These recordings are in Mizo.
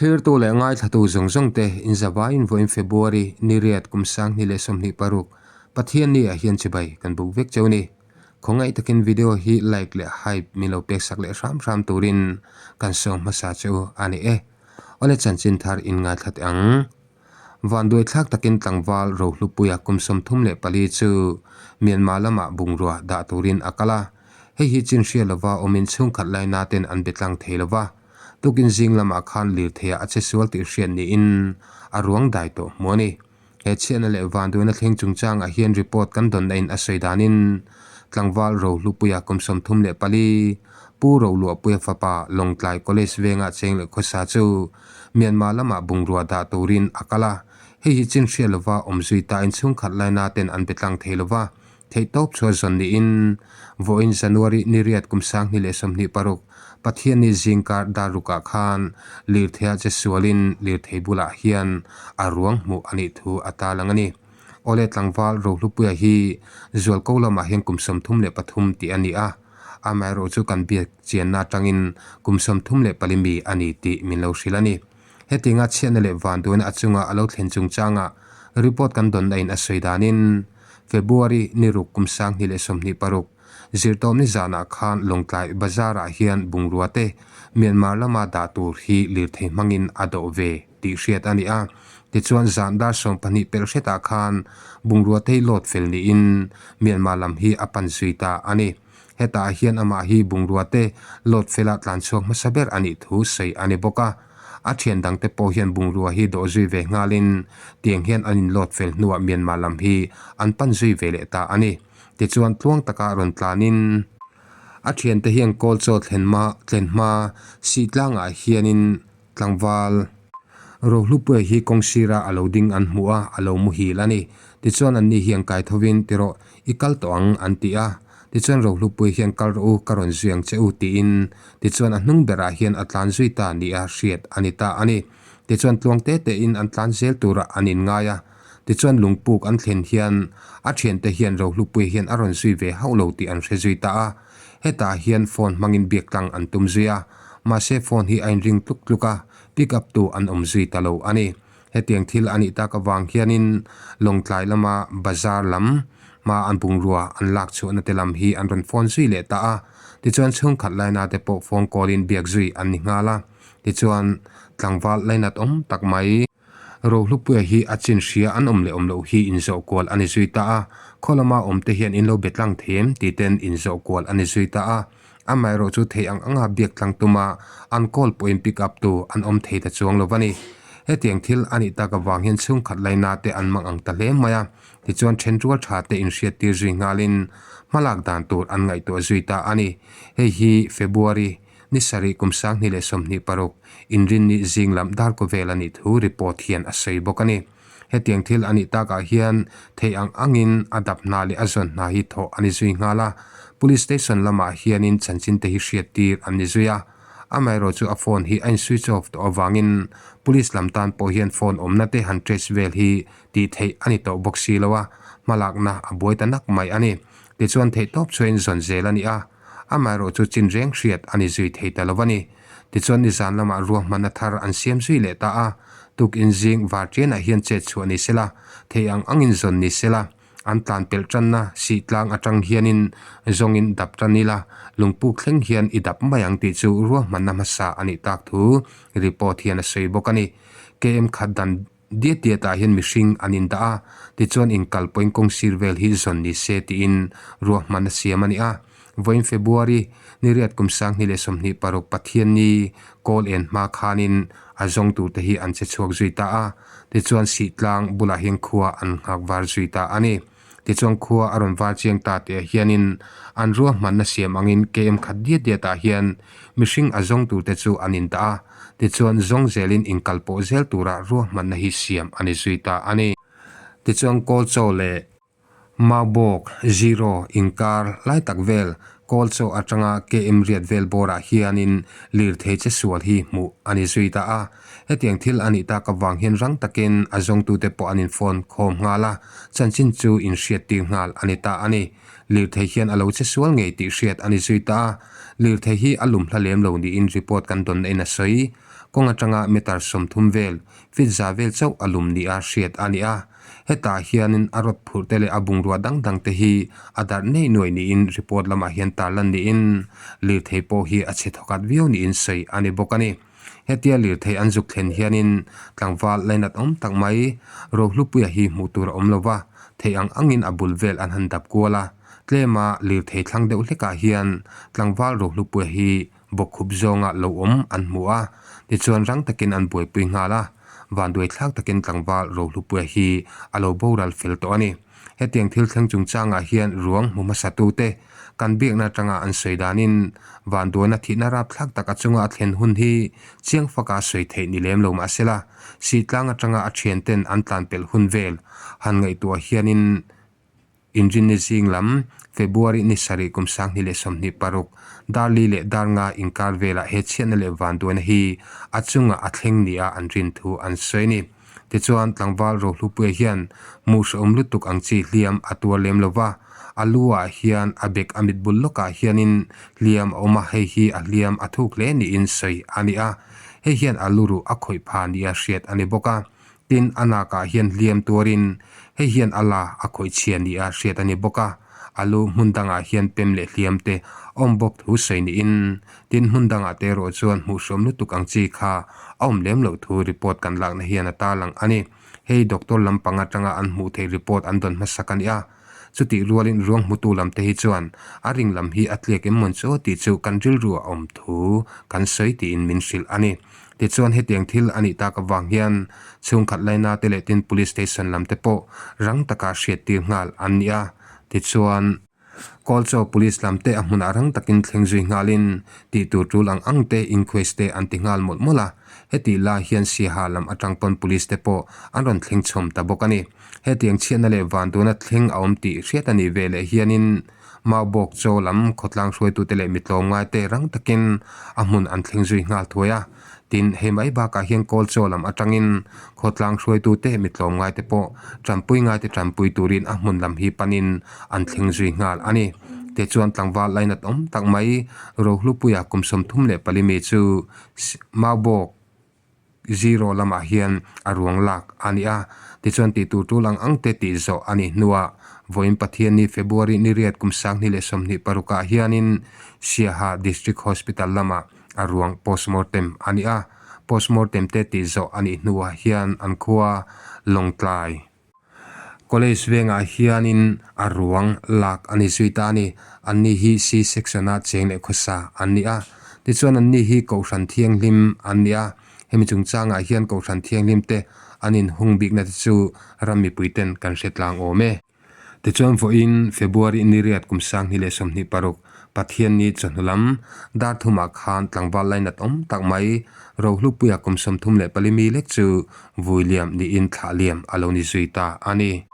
Thlirtu leh ngaithlatu zawng zawng te in zavaiin vawiin February ni riat kum 2026 Pathianni ah hian chibai kan buk vek cheu ni. Khawngaih takin video hi like leh hype min lo pek sak leh hram hram turin kan sawm hmasa cheu a ni e. Awle chanchin thar in ngaithla teh ang. Vanduai thlak takin tlangval Rohlupuia kum 34 chu Myanmar lamah bungrua dah turin a kal a. Hei hi chin hria lova awmin chhungkhat laina ten an be tlang thei lova. Tukin zing lamah khan lirtheiah a che sual tih hriat niin a ruang dai tawh hmu a ni. He chhiatna leh vanduaina thleng chungchangah hian report kan dawnna in a sawi danin tlangval Rohlupuia kum 34, Pu Roluahpuia fapa Lawngtlai College vengah cheng leh khawsa chu Myanmar lamah bungrua dah turin a kal a. Hei hi chin hriat lova awm zui ta in chhungkhat laina ten an be tlang thei lova. Theihtawp chhuah zawn niin vawiin January ni riat kum 2026 Pathianni zingkar dar rukah khan lirtheia che sualin lirthei bulah hian a ruang hmuh a nih thu a tarlang a ni. Awle tlangval Rohlupuia hi zualko lamah hian kum 33 tih a ni a, amaherawh chu kan biak chianna atangin kum 34 mi a ni tih min lo hrilh a ni. Hetianga chhiatna leh vanduaina a chunga a lo thlen chungchanga report kan dawnna in a sawi danin February ni ruk kum 2026 zirtawpni zanah khan Lawngtlai Bazar ah hian bungrua te Myanmar lama dah tur hi lirthei hmangin a dawh ve tih hriat a ni a. Tichuan zan dar 12 pelh hretah khan bungrua te hi load fel niin Myanmar lam hi a pan zui ta a ni. Hetah hian amah hi bungrua te load fela tlan chhuak hmasa ber a nih thu sawi a ni bawk a. A thian dangte pawh hian bungrua hi dawh zui ve nghalin tiang hian an in load fel hnuah Myanmar lam hi an pan zui ve leh ta a ni. Tichuan tluang taka rawn tlanin a thiante hian kawl chaw thlen hma thlen hma sih tlangah hianin tlangval Rohlupuia hi kawng sira a lo ding an hmuh a, a lo muhil a ni. Tichuan anni hian kai thovin tirawh i kal tawh ang an ti a. Tichuan Rohlupuia hian kal rawh u ka rawn zui ang che u tiin tichuan a hnung berah hian a tlan zui ta nia hriat a ni ta a ni. Tichuan tluang te tein an tlan zel turah an inngai a. Tichuan lungpuk an thlen hian a thiante hian Rohlupuia hian a rawn zui ve hauh lo tih an hre zui ta a. Hetah hian phone hmangin biak tlang an tum zui a, mahse phone hi a inring tluk tluk a, pick up tu an awm zui ta lo a ni. Hetiang thil a nih tak avang hianin Lawngtlai lama bazar lam hma an bungrua an lak chhuahna te lam hi an rawn phone zui leh ta a, tichuan chhungkhat laina te pawh phone call in biak zui an ni nghal a, tichuan tlangval lainat awm tak mai. Rohlupuia hi a chin hria an awm leh awm loh hi inzawh kual a ni zui ta a, khaw lama awm te hian in lo be tlang thei em tih ten inzawh kual a ni zui ta a. Amaherawh chu thei ang anga biak tlang tuma an call pawhin pick up tu an awm thei ta chuang lo a ni. Hetiang thil a nih tak avang hian chhungkhat laina te an mang ang ta hle mai a, tichuan then rual tha te inhriat tir zui nghalin hmalak dan tur an ngaihtuah zui ta a ni. Hei hi February Ni sarih kum 2026 inrinni zing lam darkaw vel a nih thu report hian a sawi bawk a ni. Hetiang thil a nih takah hian theih ang angin a dap hna leh a zawn hna hi thawh a ni zui nghal a. Police station lamah hianin chanchin te hi hriat tir an ni zui a. Amaherawh chu a phone hi a in switch off tawh avangin police lam tan pawh hian phone awmna te han trace vel hi tih theih a ni tawh bawk si lo a, hmalakna a buai ta nak mai a ni. Tichuan theihtawp chuain zawn zel a ni a. Amaherawh chu chin reng hriat a ni zui thei ta lo a ni. Tichuan nizan lamah ruahmanna thar an siam zui leh ta a, tukin zing varṭianah hian chet chhuah ni sela, thei ang angin zawn ni sela, an tlan pelh ṭanna sih tlang aṭang hianin zawngin dap ṭan ila, lungpuk thleng hian i dap mai ang tih chu ruahmanna hmasa a nih tak thu report hian a sawi bawk a ni. KM khat dan Diat diatah hian mihring an indah a, tichuan inkal pawhin kawng sir vel hi zawn ni se tiin ruahman a siam a ni a. Vawiin February ni riat kum 2026 Pathianni kawl en hma khanin a zawng turte hi an che chhuak zui ta a, tichuan Sihtlang bulah hian khua an nghak var zui ta a ni. Tichuan khua a rawn var chiang ta tih ah hianin an ruahmanna siam angin KM khat diat diat ah hian mihring a zawng turte chu an indah a, tichuan zawng zelin inkal pawh zel tura ruahmanna hi siam a ni zui ta a ni. Tichuan Kawlchaw leh Maubawk zero inkar lai tak vel Kawlchaw atanga KM riat vel bawrah hianin lirthei che sual hi hmuh a ni zui ta a. Hetiang thil a nih tak avang hian rang takin a zawngtute pawh an inphone khawm nghal a, chanchin chu inhriattir nghal a ni ta a ni. Lirthei hian a lo che sual ngei tih hriat a ni zui ta a, lirthei hi a lum hla lem lo niin report kan dawnna in a sawi. Kawng atanga meter 30 vel, feet za vel chauh a lum nia hriat a ni a. Hetah hianin a rawt phurh te leh a bungrua dang dang te hi a darh nei nuai niin report lamah hian tarlan niin lirthei pawh hi a chhe thawkhat viau niin sawi a ni bawk a ni. Hetia lirthei an zuk thlen hianin tlangval lainat awm tak mai Rohlupuia hi hmuh tur a awm lo va, theih ang angin a bul vel an han dap kual a. Tlema lirthei thlang deuh hlekah hian tlangval Rohlupuia hi bawkkhup zawnga lo awm an hmu a, tichuan rang takin an buaipui nghal a, vanduai thlak takin tlangval Rohlupuia hi a lo boral fel tawh a ni. Hetiang thil thleng chungchangah hian ruang hmu hmasatute kan biakna atanga an sawi danin vanduaina thihna rapthlak tak a chunga a thlen hun hi chiang faka sawi theih ni lem lo mahsela Sihtlang atanga a thianten an tlan pelh hun vel han ngaihtuah hianin Inrinni zing lam, February ni sarih kum 2026, Darli leh Darnga inkar velah he chhiatna leh vanduaina hi a chungah a thleng nia an rin thu an sawi a ni. Tichuan, tlangval Rohlupuia hian hmuh hrehawm lutuk ang chi hliam a tuar lem lo va, a lu ah hian a bek a mit bul lawkah hianin hliam a awm a, hei hi a hliam a thuk hle niin sawi a ni a, hei hian a luruh a khawih pha nia hriat a ni bawk a. Tin, a nakah hian hliam tuarin hei hian a la a khawih chhia nia hriat a ni bawk a, a lu hmun dangah hian pem leh hliam te a awm bawk thu sawi niin, tin hmun dangah te erawh chuan hmuhhrawm lutuk ang chi kha a awm lem loh thu report kan lakna hian a tarlang a ni. Hei doctor lampang atanga an hmuh theih report an dawn hmasak a ni a, chutih rualin ruang hmutu lam te hi chuan a ring lam hi a tliak em mawn chu tih chu kan rilru a awm thu kan sawi tiin min hrilh a ni. Tichuan hetiang thil a nih tak avang hian chhungkhat laina te leh tin Police Station lam te pawh rang taka hriattir nghal an ni a. Tichuan Kawlchaw Police lam te a hmunah rang takin thleng zui nghalin tih tur tul ang ang te inquest te an ti nghal mawlh mawlh a. Hetih lai hian Siaha lam atang pawn Police te pawh an rawn thleng chhawm ta bawk a ni. Hetiang chhiatna leh vanduana thleng a awm tih hriat a nih veleh hianin Maubawk chaw lam khawtlang hruaitute leh mitlawmngai te rang takin a hmun an thleng zui nghal thuai a. Tin, hei mai bakah hian kawl chaw lam atangin khawtlang hruaitute mitlawmngai te pawh tanpui ngaite tanpui turin a hmun lam hi panin an thleng zui nghal a ni. Tichuan tlangval lainat awm tak mai Rohlupuia kum 34 mi chu Maubawk Zero lamah hian a ruang lak a ni a, tichuan tih tur tul ang ang te tih zawh a nih hnuah vawiin Pathianni February ni riat kum 2026 ah hianin Siaha District Hospital lamah a ruang postmortem a ni a, postmortem te tih zawh a nih hnuah hian an khua Lawngtlai. College vengah hianin a ruang lak a ni zui ta a ni. Anni hi C section-a cheng leh khawsa an ni a. Tichuan anni hi Kohhran Thianghlim an ni a. Hemi chungchangah hian Kohhran Thianghlim te an inhung bikna te chu ram mipui ten kan hre tlang awm e. Tichuan vawiin February ni riat kum 2026 Pathianni chawhnu lam dar thumah khan tlangval lainat awm tak mai Rohlupuia kum 34 mi lek chu vui liam niin thlah liam a lo ni zui ta a ni.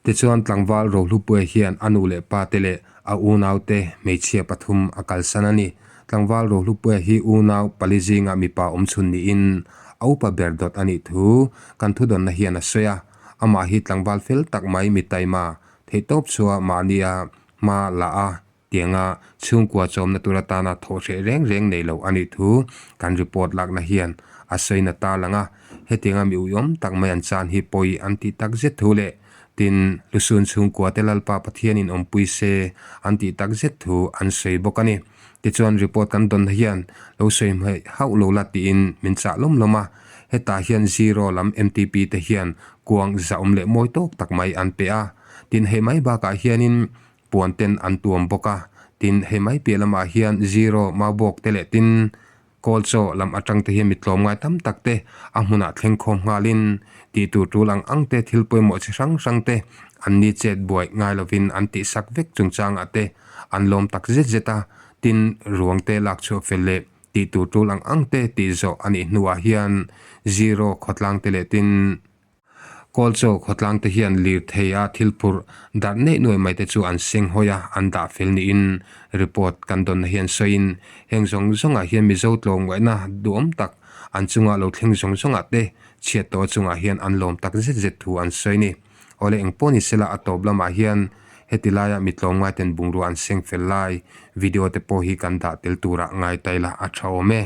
Tichuan tlangval Rohlupuia hian a nu leh pa te leh a unau te hmeichhia pathum a kalsan a ni. Tlangval Rohlupuia hi unau pali zinga mipa awmchhun niin a upa ber dawt a nih thu kan thudawnna hian a sawi a. Amah hi tlangval fel tak mai mi taima theihtawp chhuah mahnia hma la a tianga chhungkua chawmna tur atana thawh hreh reng reng nei lo a nih thu kan report lakna hian a sawi na ta lang a. Hetianga mi uiawm tak mai an chan hi pawi an tih tak zet thu leh tin Lusun chhungkua te Lalpa Pathianin awmpui se an tih tak zet thu an sawi bawk a ni. Tichuan report kan dawnna hian lo sawi hmaih hauh lo la tiin min chah lawm lawm a. Hetah hian zero lam MTP te hian kuang zahawm leh mawi tawk tak mai an pe a. Tin hei mai bakah hianin puan ten an tuam bawk a, tin hei mai piah lamah hian zero maubawk te leh tin kawl chaw lam atang te hian mi tlawmngai tam tak te a hmunah thleng khawm nghalin tih tur tul ang ang te thil pawimawh chi hrang hrang te an ni chet buai ngai lovin an tih sak vek chungchangah te an lawm tak zet zet a, tin ruang te lak chhuah fel leh tih tur tul ang ang te tih zawh a nih hnuah hian zero khawtlang te leh tin. Kawlchaw khawtlang te hian lirthei a thil phurh darh neih nuai mai te chu an seng hawi a, an dah fel niin report kan dawnna hian sawiin heng zawng zawngah hian Mizo tlawmngaihna duhawm tak an chunga lo thleng zawng zawngah te chhiat tawh chungah hian an lawm tak zet zet thu an sawi ni. Awle engpawh ni sela a tawp lamah hian heti laia mi tlawmngaiten bungrua an seng fel lai video te pawh hi kan dah tel turah ngai taila a tha awm e.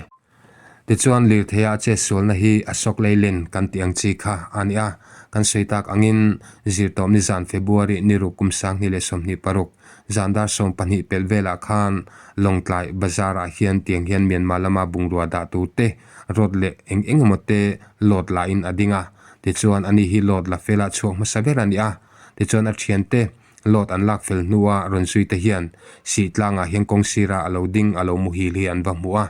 Tichuan lirtheia a chetsualna hi a sawk leilen kan tih ang chi kha a ni a, kan sawi tak angin zirtawp nizan February ni ruk kum 2026 zan dar 12 pelh velah khan Lawngtlai Bazar ah hian tiang hian Myanmar lama bungrua dah tur te rawt leh eng eng emaw te load la in a ding a, tichuan ani hi load la fela chhuak hmasa ber a ni a, tichuan a thiante Load an lak fel hnua rawn zui te hian sih tlangah hian kawng sira a lo ding a lo muhil hi an va hmu a,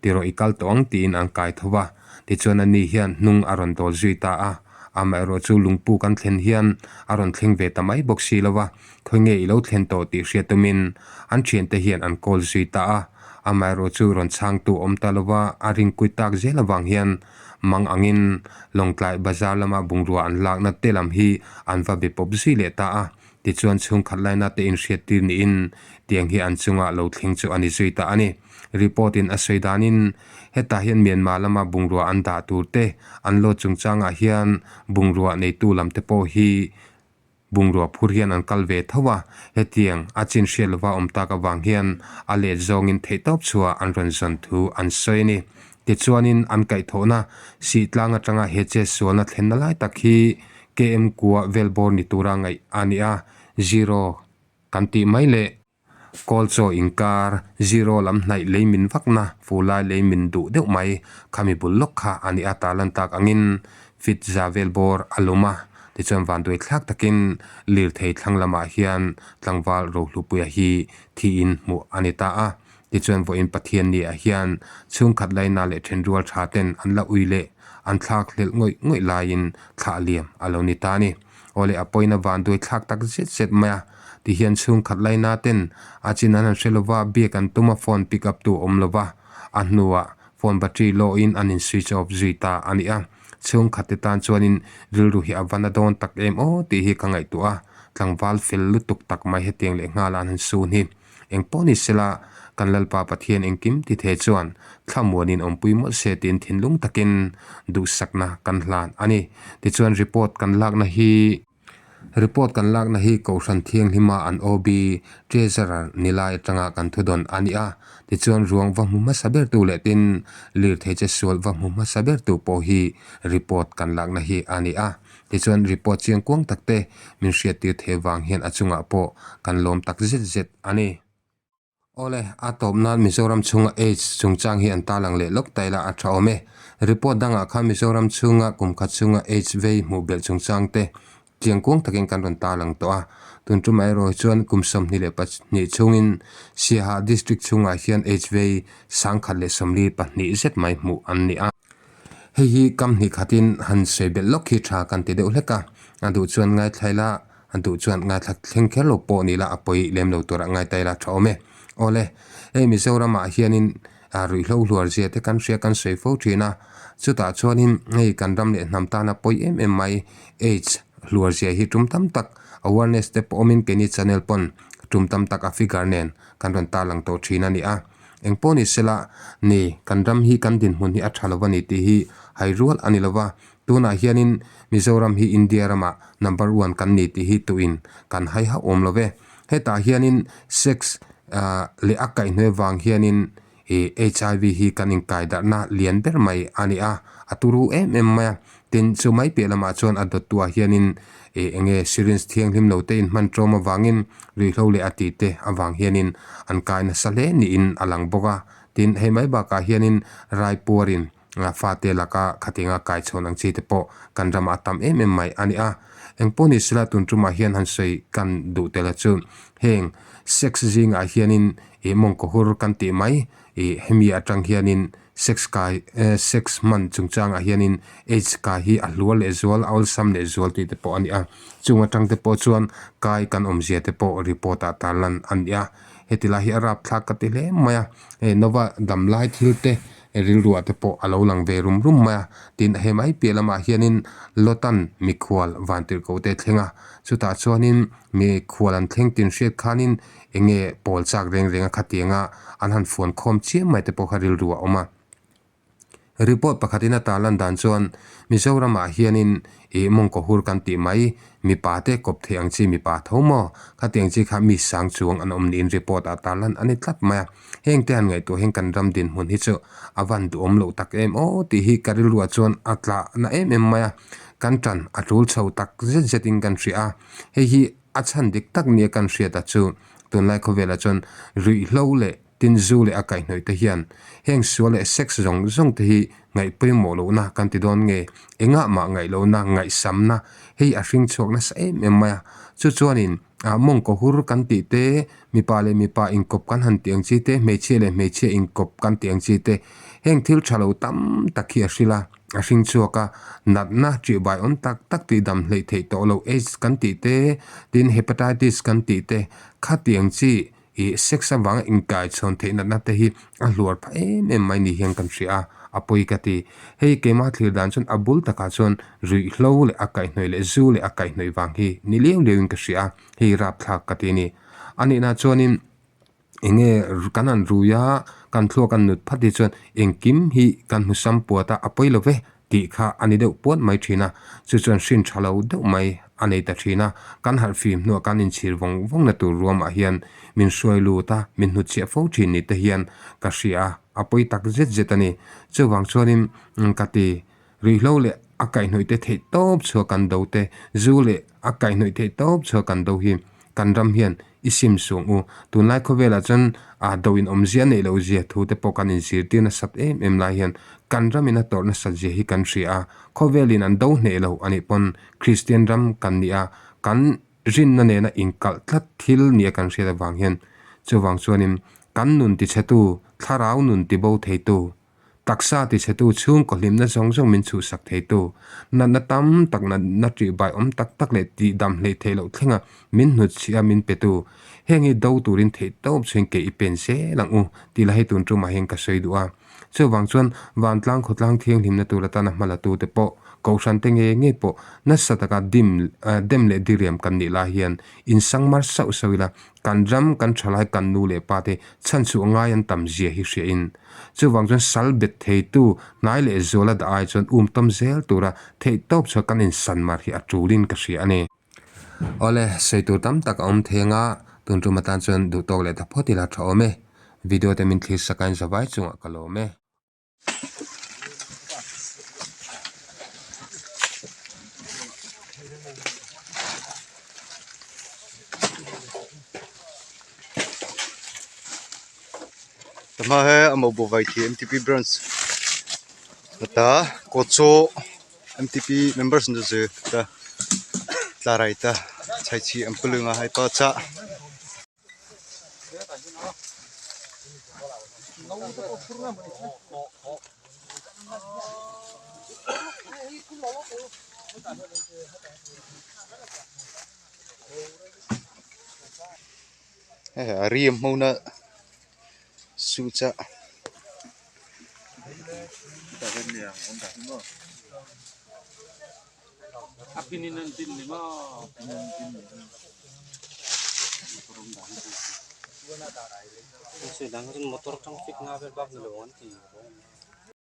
tirawh i kal tawh ang tiin an kai tho va. Tichuan ani hian hnung a rawn dawl zui ta a, amaherawh chu lungpu kan thlen hian a rawn thleng ve ta mai bawk si lo va, khawi nge i lo thlen tawh tih hriat tumin an thiante hian an call zui ta a, amaherawh chu rawn chhangtu awm ta lo va, a ringkuit tak zel avang hian mang angin Lawngtlai Bazar lama bungrua an lakna te lam hi an va be pawp zui leh ta a, tichuan chhungkhat laina te inhriattir niin tiang hi an chunga lo thleng chu a ni zui ta a ni. Report in a sawi danin hetah hian Myanmar lama bungrua an dah tur te an load chungchangah hian bungrua neitu lam te pawh hi Bungrua phur hian an kal ve tho a, hetiang a chin hriat lova awm tak avang hian a let zawngin theihtawp chhuah an rawn zawn thu an sawi a ni. Tichuanin an kaihthawhna sih tlang atanga he chetsualna thlenna lai tak hi KM kua vel bawr ni tura ngaih a ni a, zero kan tih mai leh. Kawlchaw inkar zero lam hnaih lei min vakna fu lai lei min duh deuh mai khami bul lawk kha a ni a tarlan tak angin fit za vel bawr a lum a tichuan vanduai thlak takin lirthei thlang lamah hian tlangval Rohlupuia hi thiin hmuh a ni ta a tichuan vawiin Pathianni ah hian chhungkhat laina leh thenrual tha ten an la ui leh an thlak hlelh ngawih ngawih laiin thlah liam a lo ni ta a ni. Awle a pawina vanduai thlak tak zet zet mai a. Ti hian chhungkhat laina ten a chin an han hre lova, biak an tum a phone pick up tu awm lova, a hnuah phone battery low in an in switch off zui ta a ni a. Chhungkhat te tan chuanin rilru hi a va na dawn tak em aw tih hi ka ngaihtuah a, tlangval fel lutuk tak mai hetiang leh nghala an han sun hi. Eng pawh ni sela, kan Lalpa Pathian engkim ti thei chuan thlamuanin awmpui mawlh se tiin thinlung takin duhsakna kan hlan a ni. Tichuan report kan lakna hi Report kan lakna hi Kohhran Thianghlima an OB Treasurer ni lai atanga kan thudawn a ni a. Tichuan ruang va hmu hmasa bertu leh tin lirthei che sual va hmu hmasa bertu pawh hi report kan lakna hi a ni a. Tichuan report chiang kuang tak te min hriattir thei vang hian a chungah pawh kan lawm tak zet zet a ni. Awle, a tawp nan Mizoram chhunga AIDS chungchang hi an tarlang leh lawk ta ila a tha awm e. Report dangah khan Mizoram chhunga kum khat chhunga AIDS vei hmuh belh chungchang te chiang kuang takin kan rawn tarlang tawh a. Tun tum erawh hi chuan kum 22 chhungin Siaha District chhungah hian AIDS vei 142 zet mai hmuh an ni a. Hei hi kam hnih khatin han sawi belh lawk hi tha kan ti deuh hlek a, a duh chuan ngaithla ila, a duh chuan ngaithla thleng kher lo pawh ni ila a pawi lem lo turah ngaita ila tha awm e. Awle, hei Mizoramah hianin ruihhlo hluar zia te kan hria kan sawi fo thin a, chutah chuanin hei kan ram leh hnam tana pawi em em mai AIDS hluar zia hi tum tam tak awareness te pawh awmin keini channel pawn tum tam tak a figure nen kan rawn tarlang tawh thin a ni a. Eng pawh ni sela, ni, kan ram hi kan dinhmun hi a tha lo a ni tih hi hai rual a ni lo va. Tunah hianin Mizoram hi India ramah number one kan ni tih hi tuin kan hai hauh awm lo ve. Hetah hianin sex leh a kaihhnuai vang hianin ih HIV hi kan inkaidarhna lian ber mai a ni a, a turu em em mai a. Tin, chu mai piah lamah chuan a dawttuah hianin ih eng nge syringe thianghlim lo te inhman ṭawm avangin ruihhlo leh a tih te avang hianin an kai nasa hle niin a lang bawk a. Tin, hei mai bakah hianin raipuarin fate laka khatinga kaichhawn ang chi te pawh kan ramah a tam em em mai a ni a. Engpawh ni sela tun ṭumah hian han sawi kan duh tel a chu heng sex zingah hianin ih mawngkaw hur kan tih mai ih hemi aṭang hianin Sex kai sex hman chungchangah hianin AIDS kai hi a hluar leh zual, a awlsam leh zual tih te pawh a ni a. Chung atang te pawh chuan kai kan awmzia te pawh report ah tarlan a ni a. Heti lai hi a rapthlak ka ti hle mai a, hei Nova dam lai thil te rilruah te pawh a lo lang ve rum rum mai a. Tin, hei mai piah lamah hianin Lotan mikhual vantirhkoh te thleng a, chutah chuanin mikhual an thleng tin hriat khanin Eng nge pawl chak reng reng a khatianga an han fuan khawm chiam mai te pawh kha rilru a awm a. Report pakhatin a tarlan dan chuan Mizoramah hianin ih mawngkaw hur kan tih mai, mipa te kawp theih ang chi mipa tho maw? Khatiang chi kha mi sang chuang an awm niin report ah tarlan a ni tlat mai a. Heng te han ngaihtuah hian kan ram dinhmun hi chu a van duhawm loh tak em aw tih hi ka rilruah chuan a tla na em em mai a. Kan tan a tul chho tak zet zetin kan hria a. Hei hi a chhan dik tak nia kan hriat a chu tunlai khawvelah chuan ruihhlo leh Tin, zu leh a kaihhnawih te hian heng sual leh sex zawng zawng te hi ngaih pawimawh lohna kan ti dawn nge? Engah mah ngaih lohna, ngaihsamna hei a hring chhuak nasa em em mai a. Chu chuanin mawngkaw hur kan tih te, mipa leh mipa inkawp kan han tih ang chi te, hmeichhia leh hmeichhia inkawp kan tih ang chi te, heng thil tha lo tam tak hi a hrilh a, a hring chhuak a. Natna ṭihbai awm tak tak tih dam hleih theih tawh loh aids kan tih te, tin hepatitis kan tih te, khatiang chi Ih sex avanga inkai chhawn theih natna te hi a hluar phah em em mai ni hian kan hria a, a pawi ka ti. Hei keimah thlir dan chuan a bul takah chuan ruihhlo leh a kaihhnawih leh zu leh a kaihhnawih vang hi ni liau liau in ka hria a, hei rapthlak ka ti a ni. A nihna chuanin eng nge kan han rui a, kan thluak an nut phat hi chuan engkim hi kan hmu sam puat a, a pawi lo ve. Tih kha a ni deuh puat mai thin a, chu chuan hrin tha lo deuh mai a nei ta thin a, kan harh fim hnuah kan inchhir vawng vawngna tur ruamah hian min hruai lut a, min hnutchhiah fo thin ni te hian ka hria a, a pawi tak zet zet a ni. Chuvang chuanin ka ti, ruihhlo leh a kaihhnawih te theih tawp chhuah kan do te, zu leh a kaihhnawih theih tawp chhuah kan do hi kan ram hian i sim suang u. Tunlai khawvelah chuan a do in awmzia neih loh zia thu te pawh kan inzirtir nasat em em lai hian kan ramin a tawrh nasat zia hi kan hria a. Khawvelin an do hneh lo anih pawn Kristian ram kan nih a, kan rinna nena inkalh tlat thil nia kan hriat avang hian chuvang chuanin kan nun tichhetu, thlarau nun tibo theitu, Taksa tichhetu chhungkaw hlimna zawng zawng min chhuhsak theitu, natna tam tak natna ṭihbai awm tak tak leh tihdam hleih theih loh thlenga min hnutchhiah a min petu, heng hi do turin theih tawp chhuin ke i pen zel ang u tih la hei tun ṭumah hian ka sawi duh a. Chuvang chuan vantlang khawtlang thianghlimna tur atana hma latute pawh kohhran te nge nge pawh nasa taka dim dem leh diriam kan nih lai hian insangmar sauh sauh ila kan ram kan ṭhalai kan nu leh pa te chhanchhuah ngai an tam zia hi hriain Chuvang chuan sal bet theitu hnai leh zuala dah ai chuan um tawm zel tura theih tawp chhuah kan insan mar hi a tulin ka hria a ni. Awle, sawi tur tam tak a awm thei anga tun tum atan chuan duh tawk leh ta phawt ila tha awm e. Video te min thlir sak a inzavai chungah ka lawm e. Hma he a mo bo vai thi M_T_P branch ta kawchaw M_T_P members an zu ta tlarai ta chhaichhi an pu lung a hai pa chah. Hei a ri hmuna suh chah.